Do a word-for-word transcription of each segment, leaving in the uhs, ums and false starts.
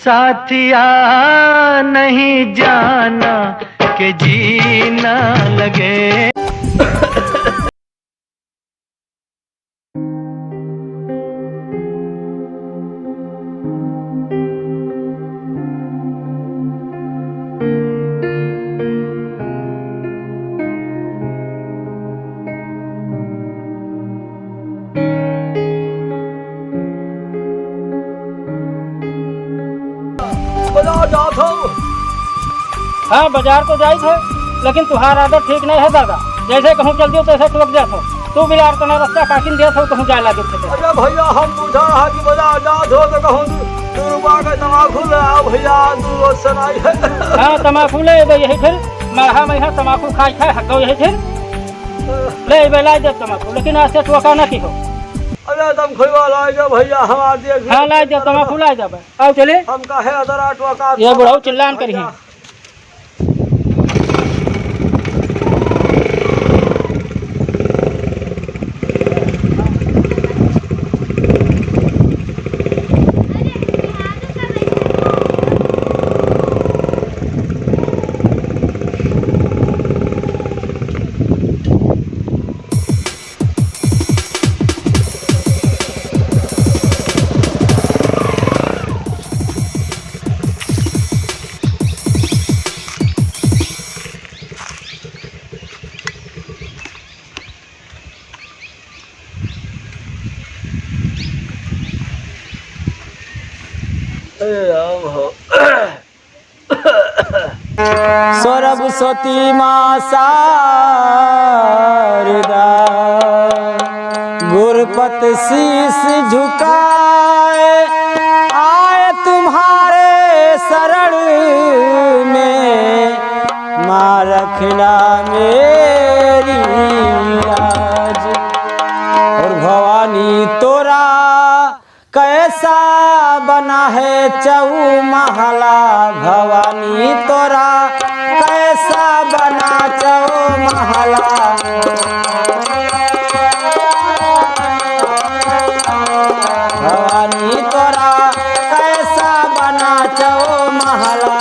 साथिया, नहीं जाना कि जीना लगे। बाजार जात हो? हाँ, बाजार तो जाइत है, लेकिन तुहार आदत ठीक नहीं है दादा। जैसे कहूँ चल दियो, तैसे टोक जात हो। तू बिलार तना रास्ता काकिन देत हो, कहूँ जाए लागे थे। अरे भैया, हम पूछा रहा कि बाजार जात हो तो कहूँ दू, दू रुपया का तमाकू ले आओ भैया, दू रोज से नहीं है। हाँ, तमाकू ले अइबे यही फिर, मरहा में यहाँ तमाकू खाई खाए हक गो यही फिर। ले अइबे, लाई देब तमाकू, लेकिन आज से टोका ना की हो। अरे तमाकू लाई दे भैया, हमार देख। हाँ, लाई देब तमाकू, लाई देबे। आओ चले। हम काहे अदरा टोका ये बुढ़ऊ चिल्लान करी हैं। हे राम हो। सरस्वती माँ शारदा, गुरुपद शीश झुकाए, आए तुम्हारे शरण में, माँ रखना मेरी लाज। और भवानी तोरा कैसा बना है चौमहला, भवानी तोरा कैसा बना चौमहला। भवानी तोरा कैसा बना चौमहला।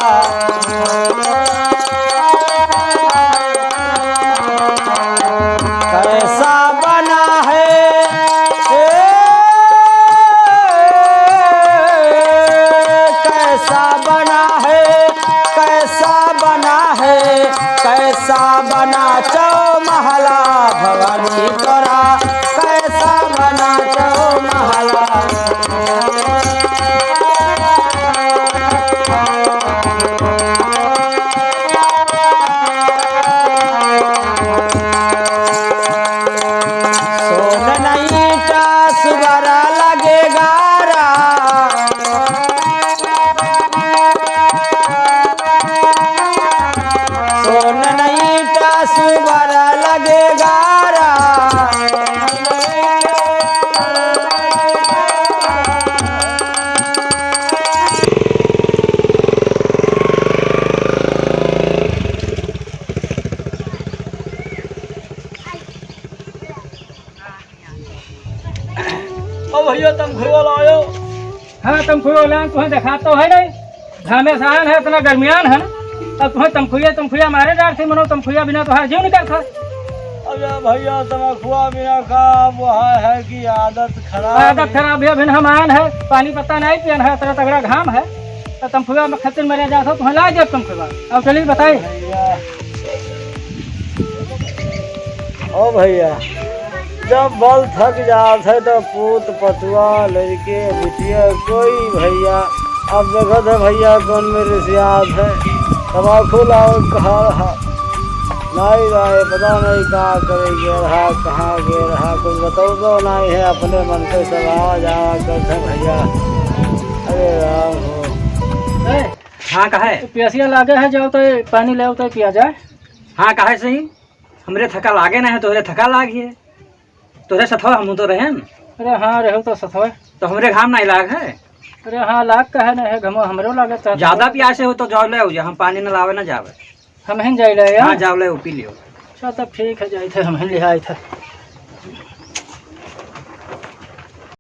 कैसा बना है, ए, कैसा बना है, कैसा बना है, कैसा बना चौमहला भवानी तोरा, कैसा बना चौमहला। सोन नहीं ईटा सुबरा लगे गारा। सोन नहीं ईटा सुबरा लगे गारा। अब भैया तमखुआ लायो। हाँ, तमखुआ लान, तुहें देखात तो है नहीं। घामे से आन है, इतना गर्मियान है ना। अब तुहें तमखुआ, तमखुआ मारे डार थे, मनो तमखुआ बिना तुहार जीव निकल था। अरे भैया, तमखुआ बिना का, वो है, है कि आदत खराब आदत है। खराब है, अभी हम आन है, पानी पत्ता नहीं पियन है, इतना तगड़ा घाम है। तो तमखुआ में खतिर मरे जात हो, तुहें ला जब तमखुआ। अब चलिए बताई। भैया। ओ भैया, जब बल थक जात है तो पूत, पतुआ, लड़के, बिटिया, कोई भैया, अब देखत है भैया कौन में रिसियात है। तमाकू लाओ कहा रहा, नाई लाए, पता नहीं का करे गया रहा, कहाँ गया रहा, कुछ बताओ तो नहीं है, अपने मन से सब आवा जावा करते हैं भैया। अरे राम हो। ए, हाँ, कहे? पियसिया लागे है, जाओ तो पानी ले आओ तो पिया जाए। हाँ, कहे सही? हमरे थका लागे ना है, तोहरे थका लाग है। तोहरे सथवा हमहू तो रहेन। अरे हाँ, रहो तो सथवा। तो हमरे घाम नहीं लाग है। अरे हाँ, लाग का है ना है, घमो हमरो लागत है। ज्यादा प्यासे हो तो जाओ ले आओ, हम पानी न लावे ना जावे। हम हिन जाई ले, हाँ, हाँ? जाओ ले आओ, पी लियो। अच्छा, तब ठीक है, जाई थे, हम हिन ले आई थे।